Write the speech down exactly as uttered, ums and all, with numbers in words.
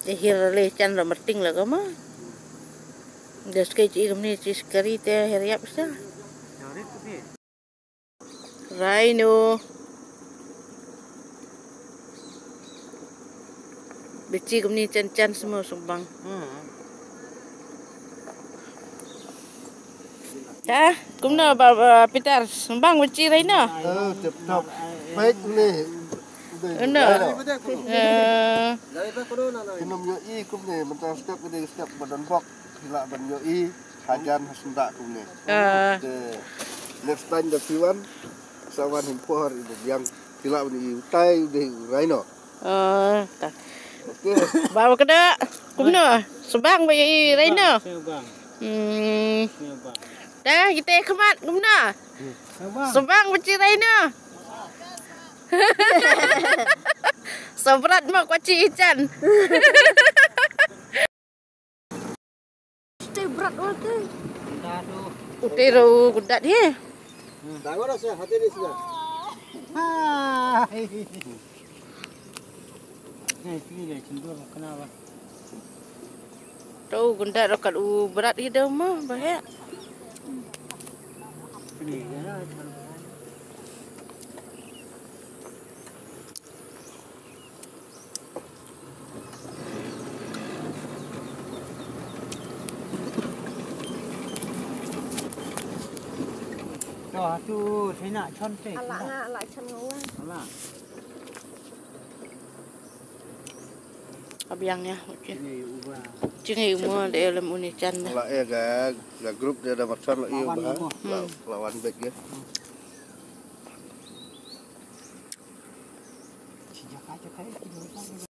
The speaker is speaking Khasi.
Te hir le chan lo marting la kama. Des ke chi kumne chi skari te hir yap sa. Rhino. Bichi kumni chan chan semua sumbang. Hmm. Ha, kumno ba, ba Peter sumbang bichi rhino. Oh, tip top. Baik ni. Kumno? Eh. Kinum yo i kumni mentang step kini step badan bok. Kila ban yo i hajan hasunda kumni. Ah. Te next time da piwan sawan him pohar ibu biang kila ban i utai udah rhino. Ah, ta. Okey. Bawa kena kumno? Sebang ba i rhino. Sebang. Hmm. Sebang. Dah kita kemat kumno? Sebang. Sebang beci rhino. Sobrat ma kwachi ichan. Te brat wal te. Te ro gudat he. Dango dah sah hati ni sah. Ni sini le cendol kenapa? Tu gudat ro kat u brat hi dau ma bahaya. Ni ya. To tu thina chon te. Ala nga ala chon nga. Ala. Abiang ya, okey. Ini uba. Chingi mo de lem uni chan. Ala e ga ga group de da matan la i uba. La, la wan bek ya.